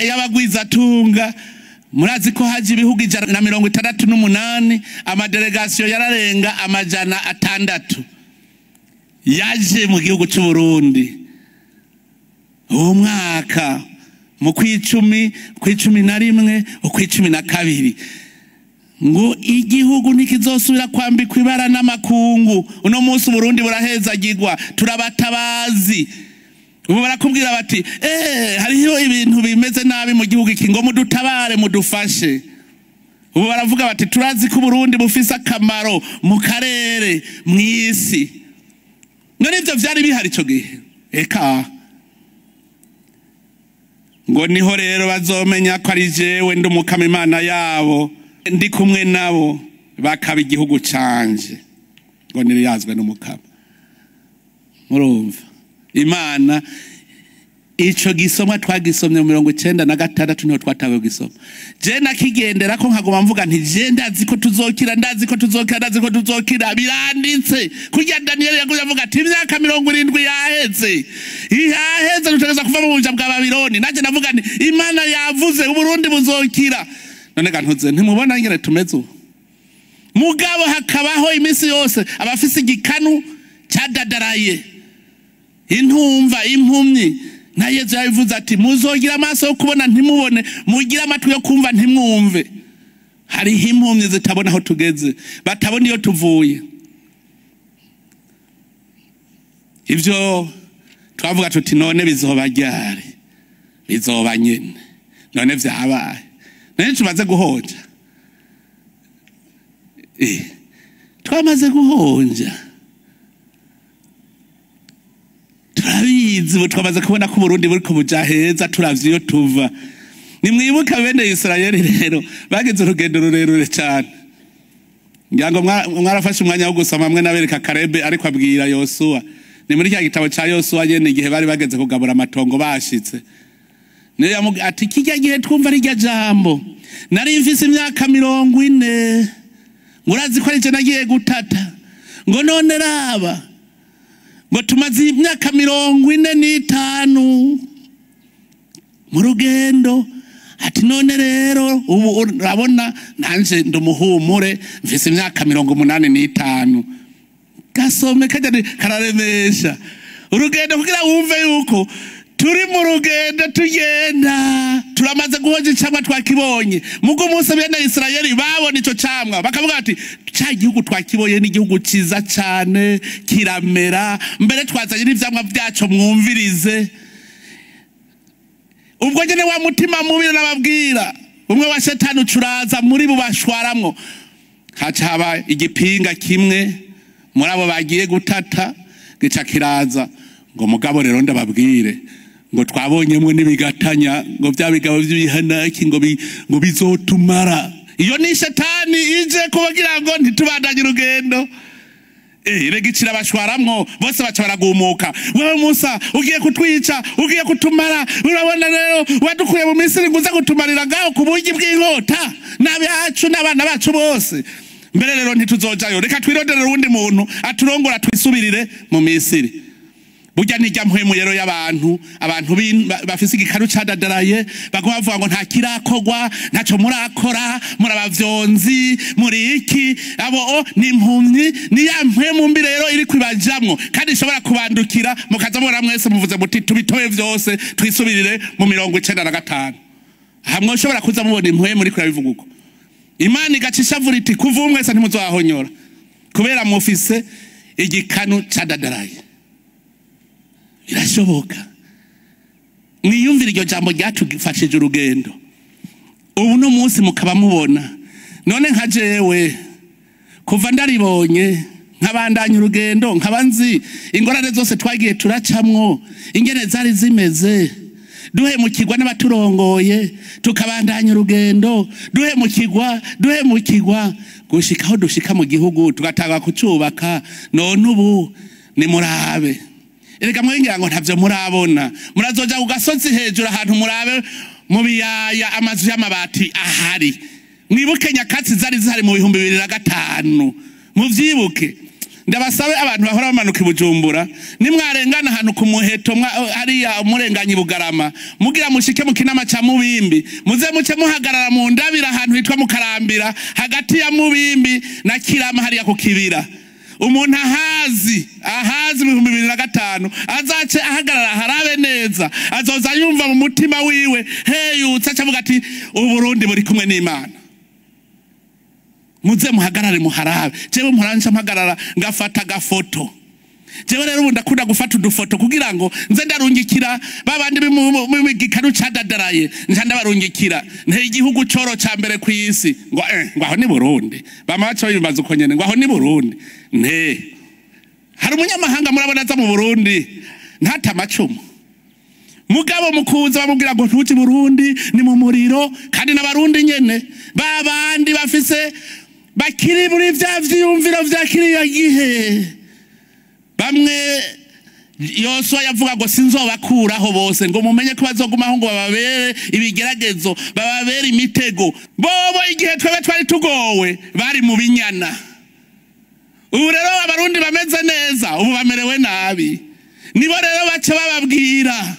S1: y'abagwizatunga. Murazi ko haje ibihugu 168, amadélégation yararenga 600 yaje mu gihugu c'u Burundi uwo mwaka mu kw'icumi, kw'icumi na rimwe, ukw'icumi na kabiri. Ngo igihugu ntikizosubira kwambikwa ibara n'amakungu. Uno munsi Uburundi burahezagirwa, turabatabazi. Ubu barakubwira bati hariho ibintu bimeze nabi mu gihugu iki, ngo mudutabare mudufashe. Ubu baravuga bati turazi ko Uburundi bufise akamaro mu karere, mw'isi. None ivyo vyari bihari ico gihe? Eka. Ngo niho rero bazomenya ko ari jewe ndi Umukama Imana yabo, ndi kumwe nabo bakaba igihugu canje, ngo niriyazwe n'Umukama. Murumva Imana, ico gisomwa twagisomye mu 96, niho twatawe gisoma. Je nakigendera ko nkaguma mvuga nti je ndazi ko tuzokira, ndazi ko tuzokira, ndazi ko tuzokira, biranditse. Kurya Daniel yaguye avuga ati imyaka 70 yaheze, yaheze, dutegereza kuva mu buja bwa Babiloni. Nanje navuga nti Imana yavuze Uburundi buzokira. None ga ntuze ntimubona ingene tumeze ubu? Mugabo hakabaho iminsi yose abafise igikanu cadadaraye, intumva, impumyi. Na Yezu yabivuze ati muzogira amaso yo kubona ntimubone, mugire amatwi yo kumva ntimwumve. Hariho impumyi zitabona aho tugeze, batabona iyo tuvuye. Ivyo twavuga tuti none bizoba ryari? Bizoba nyene. None vyabaye. None tumaze guhonja, twamaze guhonja, turabizi, twamaze kubona ko Burundi buriko buja heza, turavye iyo tuva. Nimwibuka bene Israeli rero bagize urugendo rurerure cyane. Ngira ngo mwarafashe umwanya wo gusoma mwe nabereka Karebe ariko abwira Yosuwa. Ni muri cya gitabo ca Yosuwa nyene, igihe bari bageze kugabura amatongo bashitse. Niyo ati kijya gihe twumva rijya jambo, nari mfise imyaka 40, murazi ko arije nagiye gutata, ngo none raba ngo tumaze imyaka 45 mu rugendo. Ati none rero ubu urabona nanje ndumuhumure mfise imyaka 85. Gasome kajya kararemesha urugendo kugira wumve yuko turi mu rugendo tugenda, turamaze guhoja icamwa twakibonye. Mugo umunsi bene Israeli babona ico camwa bakavuga ati ca gihugu twakibonye ni igihugu ciza cane, kiramera, mbere twazanye n'ivyamwa vyaco, mwumvirize. Ubwo nyene wa mutima mubi nababwira, umwe wa shetani ucuraza muri bubashwaramwo. Haca haba igipinga kimwe muri abo bagiye gutata, gica kiraza ngo mugabo rero ndababwire ngo twabonyemwe n'ibigatanya, ngo bya bigabo by'ibihanaki ngo bizotumara. Iyo ni shetani ije kubagira ngo ntitubandanye urugendo. Rega bashwaramwo bose baca baragumuka. Wewe Musa ugiye kutwica, ugiye kutumara, urabona rero wadukuye mu Misiri ngo uze kutumarira ngaho ku bugi bw'inkota n'abacu n'abana bacu bose. Mbere rero ntituzojayo, reka twironderere uwundi muntu aturongora twisubirire mu Misiri. Burya nijya mpwemu rero y'abantu, abantu bafise igikaru cadadaraye baguma bavuga ngo nta kirakogwa, ntaco murakora, murabavyonzi, muri iki, abo ni impumyi. Ni ya mpwemu mbi rero iri kwibajamwo kandi ishobora kubandukira, mukaza mubona mwese muvuze muti tubitoye vyose twisubirire mu 95. Hamwe ushobora kuza mubona impwemu iri kurabivuga uko. Imana igaca ishavura iti kuva ubu mwese ntimuzohahonyora kubera mufise igikanu cadadaraye. Birashoboka. Mwiyumvire iryo jambo ryatufashije urugendo. Ubu no munsi mukaba mubona. None nka jewe kuva ndaribonye nkabandanya urugendo, nkaba nzi ingorane zose twagiye turacamwo ingene zari zimeze, duhemukirwa n'abaturongoye tukabandanya urugendo, duhemukirwa gushika aho dushika mu gihugu tugatanga kucubaka. None ubu ni murabe. Erega mwingira ngo ntavyo murabona, murazoja ku gasozi hejuru ahantu murabe mu biyaya amazu y'amabati ahari. Mwibuke nyakatsi zari zihari mu 2005, muvyibuke. Ndabasabe abantu bahora bamanuka Bujumbura, nimwarengana ahantu ku Muheto hariya umurenganye Bugarama, mugira mushike mu Kinama ca Mubimbi, muze muce muhagarara mu ndabira ahantu hitwa mu Karambira, hagati ya Mubimbi na Kirama hariya ku Kibira. Umuntu ahazi mu 2005 azace ahagarara harabe neza, azoza yumva mu mutima wiwe heyutse acavuga ati Uburundi buri kumwe n'Imana. Muze muhagarare muharabe. Jewe muharanca mpagarara ngafata gafoto. Jewe rero ubu ndakunda gufata udufoto kugira ngo nze ndarungikira babandi b'imigikanu cadadaraye, nca ndabarungikira nte igihugu coro ca mbere ku isi ngo ngo aho ni Burundi. Bama baca bibaza uko nyene ngo aho ni Burundi. Nte hari umunyamahanga murabona aza mu Burundi ntata amacumu, mugabo mukuza bamubwira ngo ntuji Burundi ni mu muriro, kandi n'abarundi nyene babandi bafise bakiri muri vya vyiyumviro vya kiriya gihe. Bamwe Yosuwa yavuga ngo sinzobakuraho bose, ngo mumenye ko bazogumaho ngo bababere ibigeragezo, bababere imitego. Bobo igihe twebe twari tugowe bari mu binyana. Ubu rero abarundi bameze neza, ubu bamerewe nabi. Nibo rero baca bababwira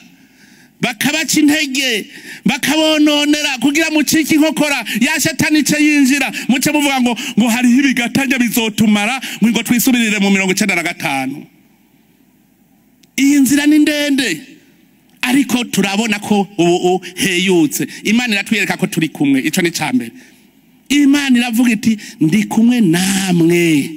S1: bakabaca intege, bakabononera kugira mucike inkokora ya shetani ice yinjira, muce muvuga ngo hariho ibigatanya bizotumara ngo twisubirire mu 95. Iyi nzira ni ndende, ariko turabona ko ubu heyutse. Imana iratwereka ko turi kumwe, ico ni cambere. Imana iravuga iti ndi kumwe namwe.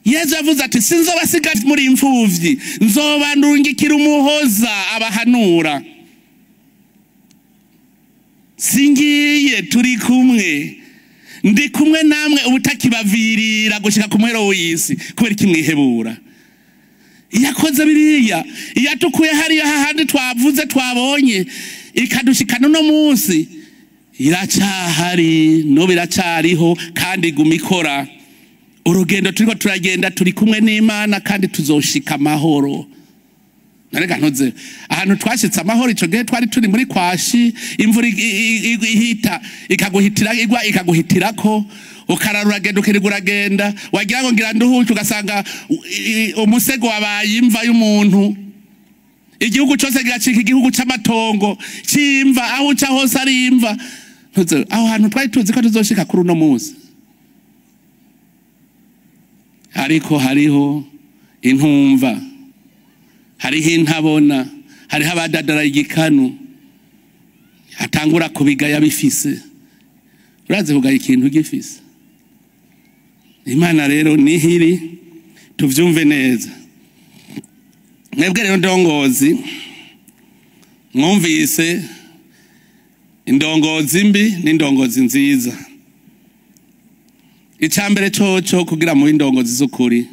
S1: Yesu yavuze ati sinzobasiga muri imfuvyi, nzobandungikira umuhoza abahanura. Singiye, turi kumwe, ndi kumwe namwe ubutakibavirira gushika ku muhero w'isi. Kubera iki mwihebura? Iyakoze biriya, iyatukuye hariya hahandi twavuze twabonye, ikadushikana uno munsi, iracahari, n'ubu iracariho, kandi iguma ikora. Urugendo turiko turagenda, turi kumwe n'Imana kandi tuzoshika amahoro. Narega ntuze ahantu twashitse amahoro. Ico gihe twari turi muri kwashi, imvura ihita ikaguhitira, igwa ikaguhitirako, ukarara uragenda, ukirirwa uragenda, wagira ngo ngira nduhuke, ugasanga umusego wabaye imva y'umuntu. Igihugu cose kigacika igihugu c'amatongo c'imva, aho uca hose ari imva. Ntuze aho hantu twari tuzi ko tuzoshika kuri uno munsi? Ariko hariho intumva, hariho intabona, hariho abadadara igikanu, atangura kubigaya bifise. Urazi kugaya ikintu gifise? Imana rero nihiri, tuvyumve neza. Mwebwe rero ndongozi, mwumvise indongozi mbi n'indongozi nziza. Icambere coco kugira mu indongozi z'ukuri,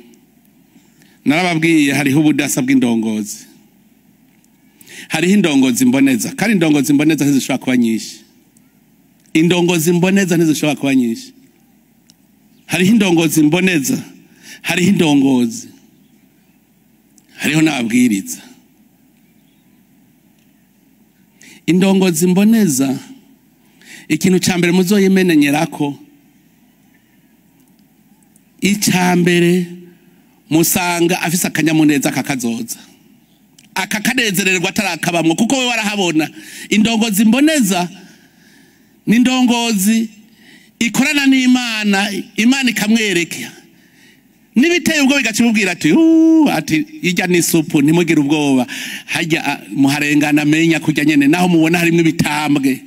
S1: narababwiye, hariho ubudasa bw'indongozi. Hariho indongozi mboneza, kandi indongozi mboneza ntizishobora kuba nyinshi. Indongozi mboneza ntizishobora kuba nyinshi. Hariho indongozi mboneza, hariho indongozi, hariho n'ababwiriza. Indongozi mboneza, ikintu ca mbere muzoyimenyerako, ica mbere musanga afise akanyamuneza kakazoza, akakanezererwa atarakabamwo, kuko we warahabona. Indongozi mboneza ni indongozi ikorana n'Imana, Imana ikamwereka n'ibiteye ubwoba, igacimubwira ati: "Ati irya ni isupu, ntimugire ubwoba, hajya muharengana amenya kurya nyene, naho mubona harimwo ibitambwe,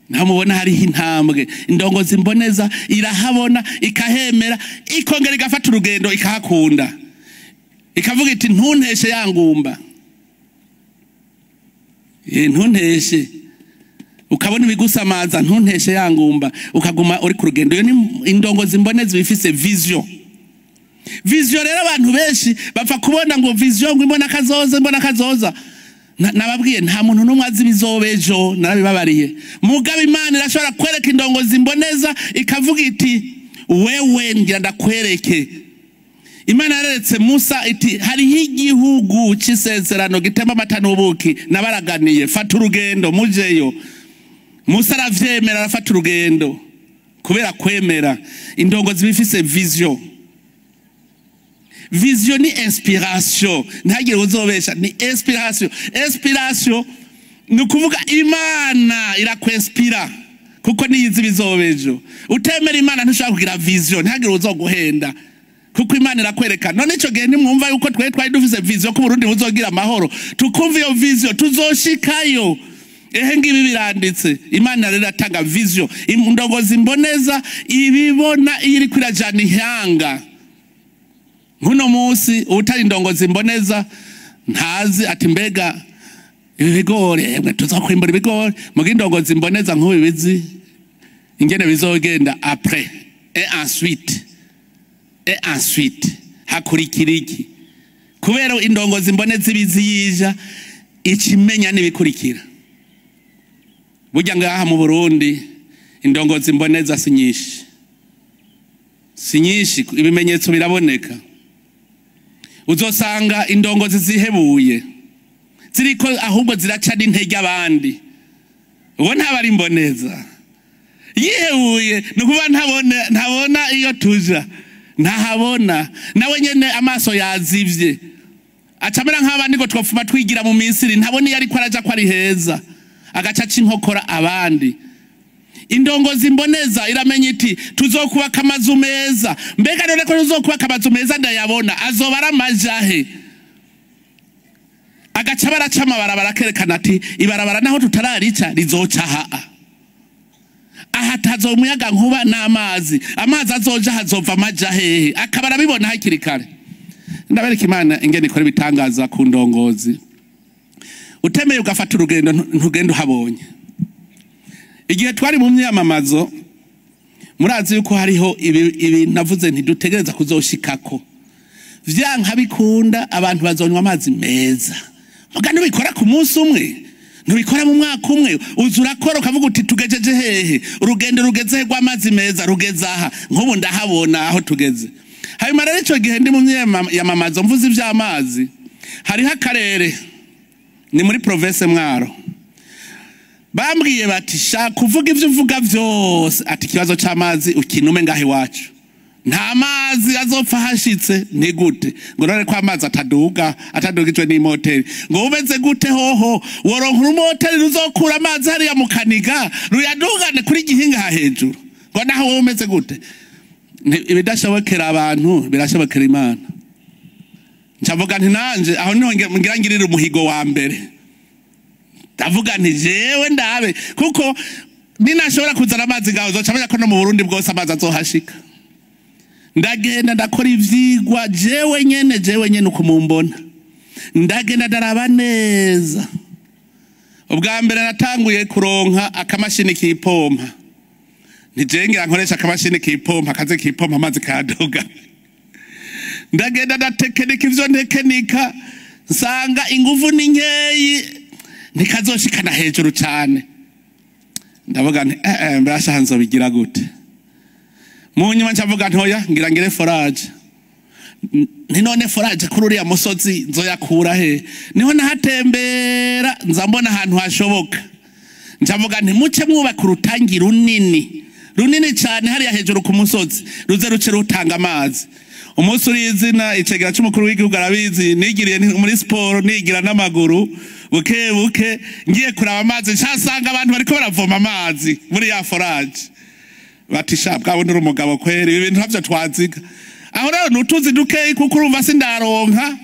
S1: naho mubona hariho intambwe." Indongozi mboneza irahabona, ikahemera, ikongera igafata urugendo, ikahakunda, ikavuga iti: "Ntunteshe yangumba, ntunteshe." Ukabona ibigusamaza, ntunteshe yangumba, ukaguma uri ku rugendo. Iyo ni indongozi mboneza, bifise vision. Vision rero, abantu benshi bapfa kubona ngo vision, ngo imbona kazoza, imbona kazoza. Nababwiye, nta muntu n'umwe azi ibizoba ejo, narabibabariye. Mugabo Imana irashobora kwereka indongozi mboneza, ikavuga iti: "Wewe ngira ndakwereke." Imana yareretse Musa iti: "Hariho igihugu c'isezerano gitemba amata n'ubuki nabaraganiye, fata urugendo mujeyo." Musa aravyemera, arafata urugendo kubera kwemera. Indongozi bifise vision. Vision ni inspiration, ntagire uzobesha, ni inspiration. Inspiration ni ukuvuga Imana irakwinspira, kuko niyizi ibizoba ejo. Utemera Imana ntushobora kugira vision, ntihagire uzoguhenda, kuko Imana irakwereka. None ico gihe ntimwumva yuko twe twari dufise vision ko Burundi buzogira amahoro? Tukumva iyo vision, tuzoshikayo. Ehe, ngibi biranditse. Imana rero iratanga vision. Indongozi mboneza ibibona iyo iriko irajana ihanga. Nkuno munsi utari indongozi mboneza ntazi ati: "Mbega ibi bigori, emwe tuzokwimbura ibigori?" Muga indongozi mboneza nk'ubu bizi ingene bizogenda après et ensuite, et ensuite hakurikira iki. Kubera indongozi mboneza ibizi yija ikimenya n'ibikurikira. Burya ngaha mu Burundi indongozi mboneza si nyinshi, si nyinshi. Ibimenyetso biraboneka. Uzosanga indongozi zihebuye, ziriko ahubwo ziraca n'intege abandi. Uwo ntaba ari imboneza. Yihebuye ni ukuvuga ntabona iyo tuja, ntahabona nawe nyene, amaso yazivye, acamera nk'abandi ngo twopfuma twigira mu Misiri. Ntabona iyo ariko araja ko ari heza, agaca aca inkokora abandi. Indongozi mboneza iramenya iti: "Tuzokubaka amazu meza. Mbega none ko tuzokubaka amazu meza, ndayabona, azoba ari amajahe?" Agaca baraca amabarabara, akerekana ati: "Ibarabara naho tutararica rizoca haa, aha tazo umuyaga nkuba n'amazi, amazi azoja hazova amaja hehe?" Akaba arabibona hakiri kare. Ndabereka Imana ingene ikora ibitangaza ku ndongozi. Utemeye ugafata urugendo, ntugenda uhabonye. Igihe twari mu myamamazo, murazi yuko hariho ibi navuze ntidutegereza kuzoshikako. Vyanka bikunda abantu bazonywa amazi meza. Muga ntubikora ku munsi umwe, ntubikora mu mwaka umwe, uza urakora ukavuga uti tugejeje hehe, urugendo rugeze he rw'amazi meza rugeze aha, nk'ubu ndahabona aho tugeze. Hanyuma rero ico gihe ndi mu myamamazo mvuze ivy'amazi, hariho akarere ni muri province Mwaro. Bambwiye bati shaka kuvuga ivyo uvuga vyose, ati ikibazo c'amazi ukinume ngahe iwacu. Nta mazi azopfa hashitse. Ni gute? Ngo none ko amazi ataduga, atadugijwe n'imoteri, ngo ubeze gute hoho woronka urumoteri ruzokura amazi hariya mu Kaniga ruyadugane kuri Gihinga hejuru, ngo naho wowe umeze gute? Ibidashobokera abantu birashobokera Imana. Ncavuga nti nanje aho niho ngira ngirira umuhigo wa mbere. Ndavuga nti jewe ndabe, kuko ninashobora kuzana amazi ngaho zoca menya ko no mu Burundi bwose amazi azohashika. Ndagenda ndakora ivyigwa jewe nyene uko mumbona. Ndagenda ndaraba neza. Ubwa mbere natanguye kuronka akamashini kipompa. Nijengera nkoresha akamashini kipompa, kaze kipompa amazi kaduga. Ndagenda ndatekenika ivyo ntekenika, nsanga inguvu ni nkeyi, ntikazoshikana hejuru cane. Ndavuga nti mbasha nzobigira gute? Mu nyuma ncavuga ntoya ngira ngire forage. Nti none forage kuri uriya musozi nzoyakura he? Niho nahatembera nza mbona ahantu hashoboka. Ncavuga nti muce mwubaka urutangi runini, runini cane hariya hejuru ku musozi, ruze ruce rutanga amazi. Umunsi uri izina icegera c'umukuru w'igihugu arabizi, nigiriye muri siporo, nigira n'amaguru buke buke, ngiye kuraba amazi nsanga abantu bariko baravoma amazi muri ya forage. Bati sha bwabo uri umugabo kweri, ibi bintu ntavyo twaziga. Aho rero nutuzi dukeyi kuko urumva sindaronka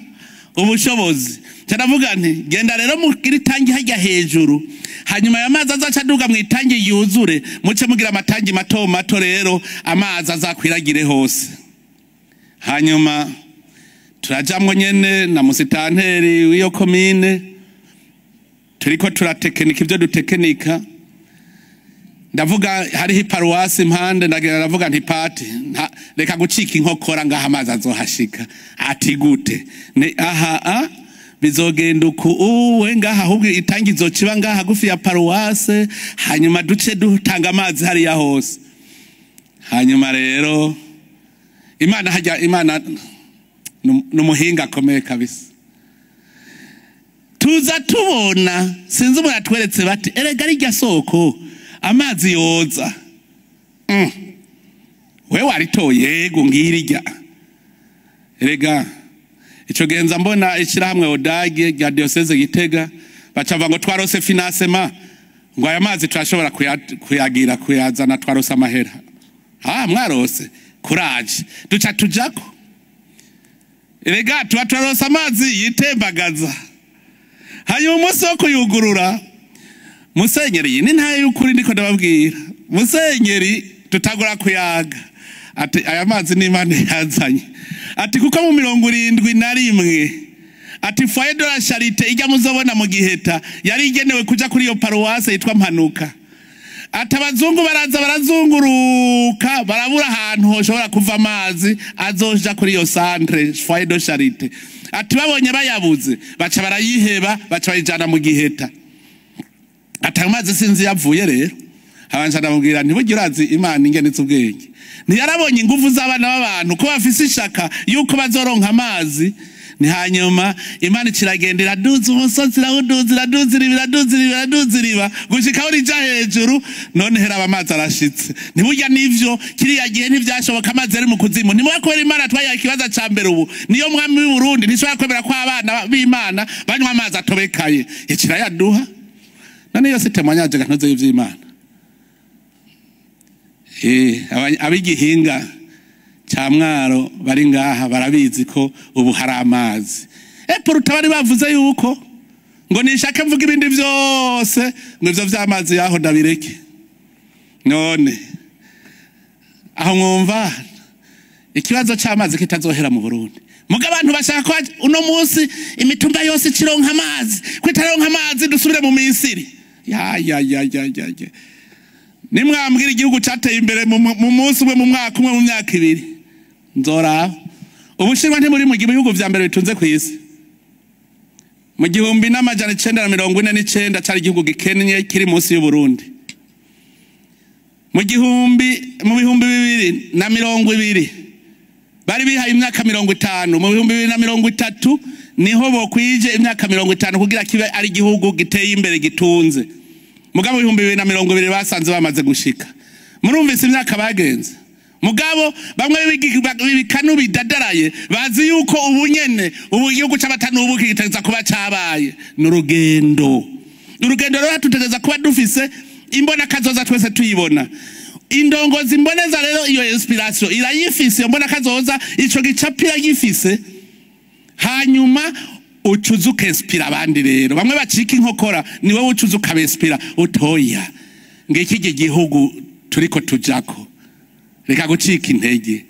S1: ubushobozi. Ndavuga nti genda rero mugira itangi hajya hejuru, hanyuma ya mazi azaca aduga mu itangi yuzure, muce mugira amatangi mato mato rero amazi azakwiragire hose. Hanyuma turajamwo nyene na musitanteri w'iyo komine, turiko turatekenika ivyo dutekenika. Ndavuga hariho iparuwasi impande, ndagenda ndavuga nti pati reka gucika inkokora ngaha amazi azohashika. Ati gute? Ni aha a bizogenda uku uwe ngaha, ahubwo itangi izociba ngaha hagufi ya paruwase, hanyuma duce dutanga amazi hariya hose. Hanyuma rero Imana hajya, Imana numuhinga akomeye kabisa. Tuza tubona sinzi umuntu atweretse bati erega rirya soko amazi yoza. We waritoye yego ngirirya. Erega ico genza mbona ishirahamwe Odage rya diocese Gitega bacava ngo twarose financement, ngo aya mazi turashobora kuyagira kuyazana, twarose amahera. Ah, mwarose courage, duca tujako. Erega tuba twarose amazi yitembagaza. Hanyuma umunsi wo kuyugurura, musenyeri ni ntaye y'ukuri ndiko ndababwira, musenyeri tutagura kuyaga ati aya mazi ni Imana yazanye, ati kuko mu 71 ati foyer de la charité ijya muzobona mu Giheta yari igenewe kuja kuri iyo paruwase yitwa Mpanuka. Ati abazungu baraza barazunguruka barabura ahantu hoshobora kuva amazi azoja kuri iyo centre foyer de charité. Ati babonye bayabuze baca barayiheba, baca bayijana mu Giheta. Ati amazi sinzi yavuye rero. Habanje ndamubwira nti burya urazi Imana ingenetse ubwenge, ntiyarabonye ingufu z'abana b'abantu ko bafise ishaka yuko bazoronka amazi. Ni hanyuma Imana kiragenda iraduza umusozi, iraduza iraduza iraduza iraduza iriba gushika aho rija hejuru. None heraba amazi arashitse. Ntiburya nivyo kiriya gihe ntivyashoboka, amazi ari mu kuzimu. Nimwe kubera Imana twayaye ikibazo ca mbere ubu niyo mwami w'i Burundi ntishobora kwemera ko abana b'Imana banywa amazi atobekaye, ikirayaduha. None yose témoignage gantoze y'ivy'Imana. Abigihinga ca Mwaro bari ngaha barabizi ko ubu hari amazi. Poruta bari bavuze yuko ngo nishake mvuga ibindi vyose, ngo ivyo vy'amazi yaho ndabireke. None aho mwumva ikibazo c'amazi kitazohera mu Burundi. Muga abantu bashaka ko uno munsi imitumba yose cironka amazi, kwitaronka amazi dusubire mu Misiri. Ya ya ya ya ya ya. Nimwambwira igihugu cateye imbere mu munsi umwe, mu mwaka umwe, mu myaka ibiri, nzoraba. Ubushinwa ntimuri mu bihugu vya mbere bitunze ku isi. Mu 1949 cari igihugu gikennye kiri munsi y'Uburundi. Mu 2020 bari bihaye imyaka 50, mu 2030 niho bokwije imyaka 50 kugira kibe ari igihugu giteye imbere gitunze. Mugabo 2020 basanze bamaze gushika. Murumvise imyaka bagenze. Mugabo bamwe bibikanu bidadaraye bazi yuko ubunyene ubu igihugu c'abatanu ubu kigiteza kuba cabaye. N'urugendo. Urugendo rero tutegeza kuba dufise imbona kazoza twese tuyibona. Indongozi imboneza rero iyo inspiration irayifise, iyo mbona kazoza ico gicapira gifise, hanyuma ucuza ukespira abandi. Rero bamwe bacika inkokora, ni wowe ucuza ukabespira utoya ngiki gihugu turiko tujako, reka gucika intege,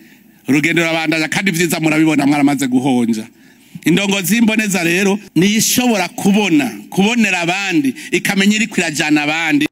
S1: urugendo rurabandanya kandi vyiza murabibona mwaramaze guhonja. Indongozi imboneza rero niyishobora kubona kubonera abandi, ikamenya iri kwirajana abandi.